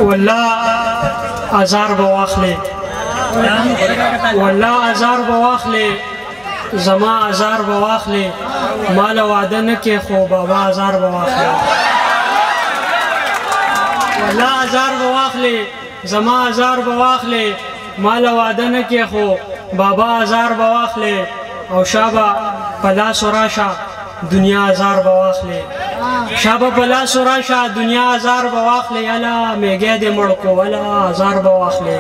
والله ازار به واخلې، والله ازار به واخلې، زما ازار به واخلې، مال وعده نه کې خو بابا ازار به واخلې. والله ازار به واخلې، زما ازار به واخلې، مال وعده نه کې خو بابا ازار به واخلې، او شابه په لاس راشه دنیا ازار به واخلې، شابه په لاس راشه دنیا ازار به واخلې. الا میږی دې مړ کو، الا ازار به واخلې،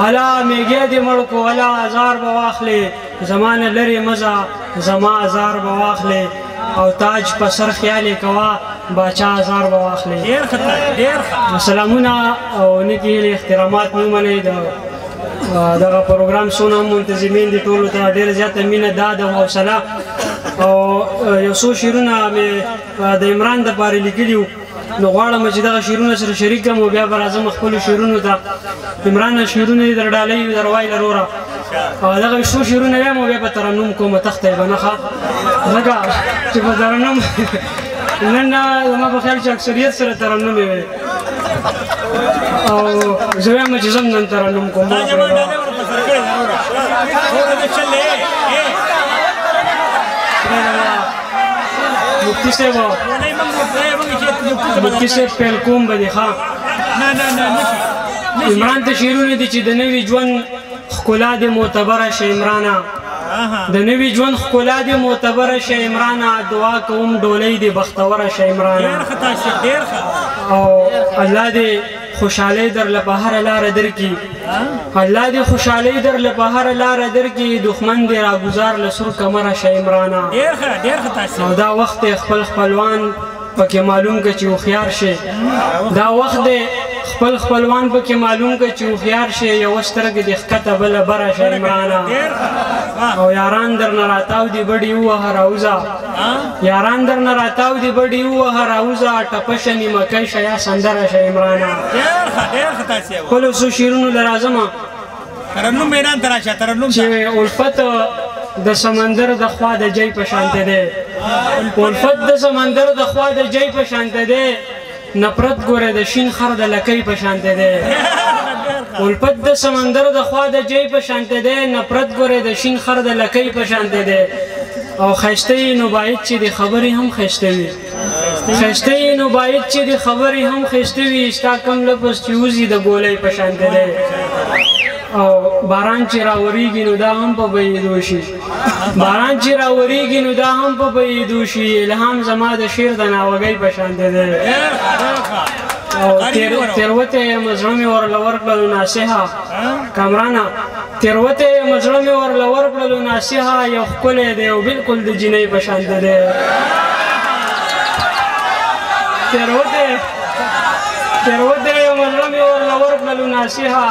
الا میږی دې مړ کو، الا ازار به واخلې، زما نه لرې مه ځه، زما ازار به واخلې، او تاج په سر خیال یې کوه باچا ازار به واخلې. ډېر ښه. سلامونه او نیکې هیلې احترامات مې ومنئ. د دغه پروګرام څونه هم منتظمین دي ټولو ته ډېره زیاته مینه، داد او حوصله. او یو څو شعرونه مې د عمران دپاره لیکلي وو، نو غواړم چې دغه شعرونه سره شریک کړم او بیا به راځم خپلو شعرونو ته. عمران شعرونه دې در ډالۍ در وایي وروره، او دغه څو شعرونه وایم او بیا به ترنم کوم، تخته یې به نه ښه، ځکه چې په ترنم نن زما په خیال چې اکثریت سره ترنم یې وي، او زه وایم چې زه هم نن ترنم کوم. مفتي صاحب، مفتي صاحب پیل کوم به دې ښه. عمران ته شعرونه دي چې د نوي ژوند ښکلا دې معتبره شه عمرانه، د نوي ژوند ښکلا دې معتبره شه عمرانه، دعا کوم ډولۍ دې بختوره شه عمرانه. او الله دې خوشحالۍ درله په هره لاره درکړي، الله دې خوشحالۍ درله په هره لاره درکړي، دښمن دې راګوزار له سور کمره شه عمرانه. او دا وخت دی خپل خپلوان پکې معلوم که چې هوښیار شي، دا وخت دی خپل خپلوان پکې معلوم که چې هوښیار شي، یوه سترګه دې ښکته بله بره شه عمرانه. او یاران درنه راتاو دي بډې ووهه راوځه، یاران درنه راتاو دي بډې ووهه راوځه، ټپه شه نیمکۍ شه یا سندره شه عمرانه. خپلو څو شعرونو له راځمه ترنم میدان ته راشه، ترنم چې الفت د سمندر د خوا د جۍ په شانته دی، الفت د سمندر د خوا د جۍ په شانته دی، نفرت ګوره د شین خر د لکۍ په شانته دی. الفت د سمندر د خوا د جۍ په شانته دی، نفرت ګوره د شین خر د لکۍ په شانته دی. او ښایسته یې نو باید چې د خبرې هم ښایسته وي، ښایسته یې نو باید چې د خبرې هم ښایسته وي، ستا کم لفظ چې وځي د ګولۍ په شانته دی. او باران چې راورېږي نو دا هم په بهېدو شي، باران چې راورېږي نو دا هم په بهېدو شي، الهام زما د شعر د ناوګۍ په شان دی. او تېروتی یم زړه مې ورله ورکړلو ناصحه، کامرانه تېروتی یم زړه مې ورله ورکړلو ناصحه، یو ښکلی دی او بالکل د جینۍ په شان دی. تېروتی یم زړه مې ورله ورکړلو ناصحه،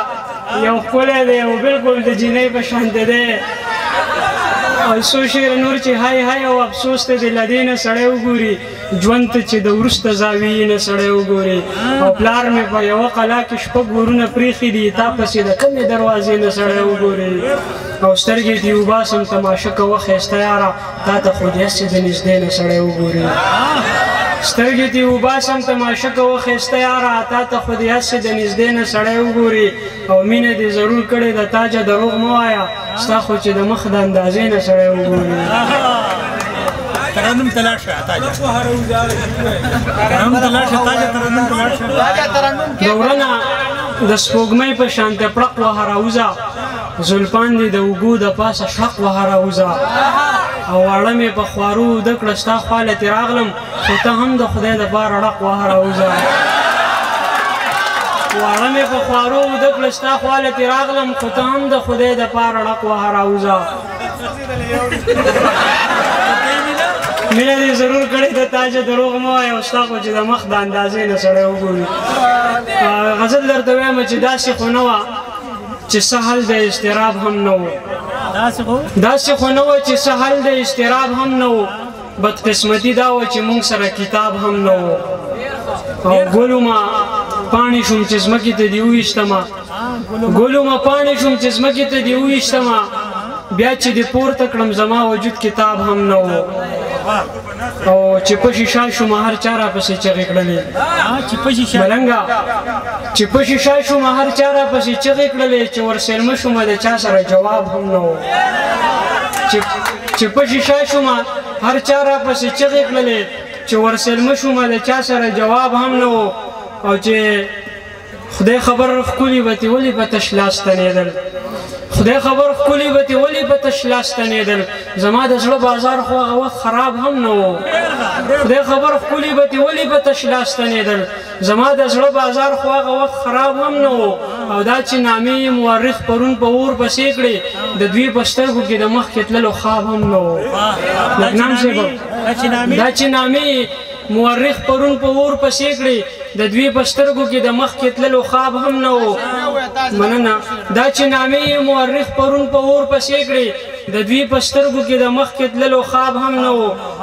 یو ښکلی دی او بالکل د جینۍ په شان دی. او څو شعر نور چې های های او افسوس ته دې له دې نه سړی وګوري، ژوند ته چې د وروسته زاویې نه سړی وګوري. او پلار مې په یوه قلا کې شپږ ورونه پرېښي دي، تا پسې د کومې دروازې نه سړی وګوري. او سترګې دې وباسم تماشه کوه ښایسته یاره، تا ته خو دې هسې د نږدې نه سړی وګوري. سترګې دې وباسم تماشه کوه ښایسته یاره، تا ته خو دې هسې د نږدې نه سړی وګوري. او مینه دې ضرور کړې ده تاجه دروغ مه وایه، ستا خو چې د مخ د اندازې نه سړی وګوري. ترنم ته لاړ شه تاجه، ترنم ته لاړ شه تاجه، ترنم ته لاړ شه. د ورنه د سپوږمۍ په شان ته پړق وهه راوځه، زلفان دې د اوږو د پاسه شړق وهه راوځه. او واړه مې په خوارو اوده کړه ستا خواله ترې راغلم، خو ته هم د خدای دپاره ړق وهه راوځه. واړه مې په خوارو اوده کړه ستا خواله ترې راغلم، خو ته هم د خدای دپاره ړق وهه راوځه. مینه دې ضرور کړې ده تاجه دروغ مه وایه، او ستا خو چې د مخ د اندازې نه سړی وګوري. غزل درته وایم چې داسې خو نه وه چې سهل د اضطراب هم نه و، داسې خو نه وه چې سهل د اضطراب هم نه و، بدقسمتي دا وه چې موږ سره کتاب هم نه و. او ګلو ما پاڼې شوم چې ځمکې ته دې وویشتمه، ګلو ما پاڼې شوم چې ځمکې ته دې وویشتمه، بیا چې دې پورته کړم زما وجود کتاب هم نه و. او چې په شیشه شوم هر چا راپسې چغې کړلې. ملنګه چې په شیشه شوم هر چا راپسې چغې کړلې، چې ورسېلمه شومه د چا سره جواب هم نه و. چې په شیشه شوم هر چا راپسې چغې کړلې، چې ورسېلمه شومه د چا سره جواب هم نه و. او چې خدای خبر ښکلي به تې ولې په تش لاس تنېدل، خدای خبر ښکلي به تې ولې په تش لاس تنېدل، زما د زړه بازار خو هغه وخت خراب هم نه و. خدای خبر ښکلي به تې ولې په تش لاس تنېدل، زما د زړه بازار خو هغه وخت خراب هم نه و. او دا چې نامې یې مورخ پرون په اور پسې کړې، د دوی په سترګو کې د مخکې تللو خواب هم نه و. لکنام صاحب دا چې نامې مورخ پرون په اور پسې کړې، د دوی په سترګو کې د مخکې تللو خواب هم نه و. مننه. دا چې نامې یې مورخ پرون په اور پسې کړې، د دوی په سترګو کې د مخکې تللو خواب هم نه و.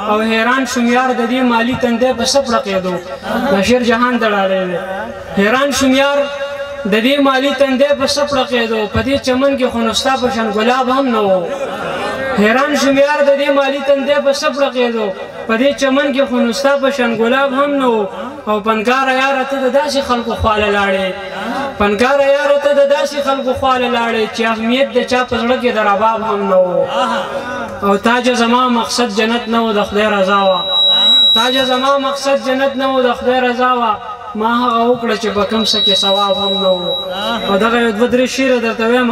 او حیران شوم یار د دې مالي تندی په څه پړقېدو، دا شعر جهان ته ډالۍ دی. حیران شوم یار د دې مالي تندی په څه پړقېدو، په دې چمن کې خو نو ستا په شان ګلاب هم نه و. حیران شوم یار د دې مالي تندی په څه پړقېدو، په دې چمن کې خو نو ستا په شان ګلاب هم نه و. او پنکاره یاره ته د داسې خلکو خواله لاړې، پنکاره یاره ته د داسې خلکو خواله لاړې، چې اهمیت د چا په زړه کې د رباب هم نه و. او تاجه زما مقصد جنت نه و د خدای رضا وه، تاجه زما مقصد جنت نه و د خدای رضا وه، ما هغه وکړه چې په کوم څه کې ثواب هم نه و. او دغه یو دوه درې شعره درته وایم،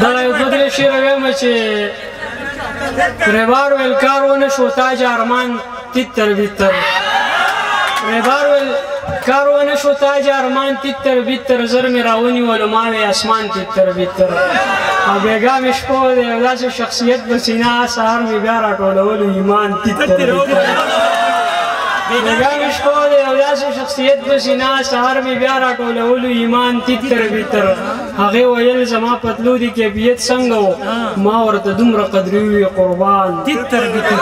دغه یو دوه درې شعره وایم چې ریبار ویل کار ونه شو تاج ارمان تیتر بیتر، ریبار ویل کار ونه شو تاج ارمان تیتر بیتر، زر مې راونیولو ما وې اسمان تیتر بیتر. او بېګا مې شپه وه د یو داسې شخصیت په سینه، سهار مې بیا راټولولو ایمان تیتر بیتر. بېګا مې شپه وه د یو داسې شخصیت په سینه، سهار مې بیا راټولولو ایمان تیتر بیتر. هغې ویل زما په تلو دې کیفیت څنګه و، ما ورته دومره قدرې ووې قربان تیتر بیتر.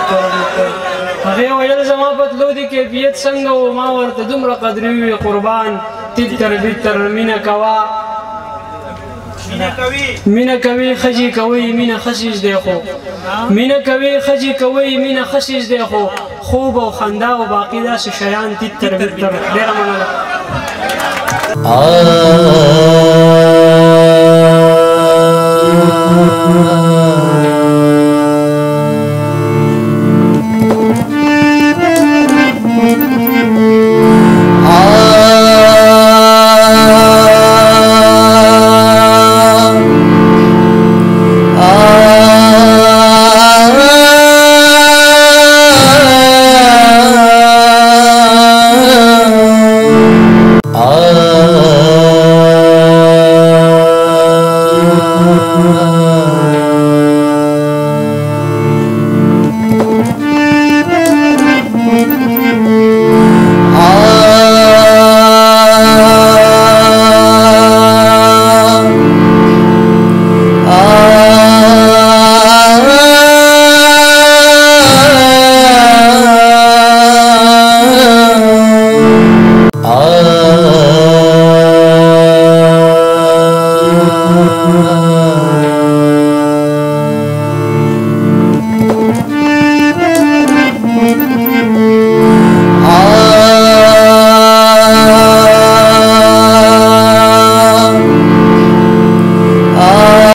هغې ویل زما په تلو دې کیفیت څنګه و، ما ورته دومره قدرې ووې قربان تیتر بیتر. مینه کوه مینه کوي ښځې کوي مینه ښه څیز دی خو، مینه کوي ښځې کوي مینه ښه څیز دی خو، خوب او خندا او باقي داسې شیان تیتر بیتر. ډېره مننه.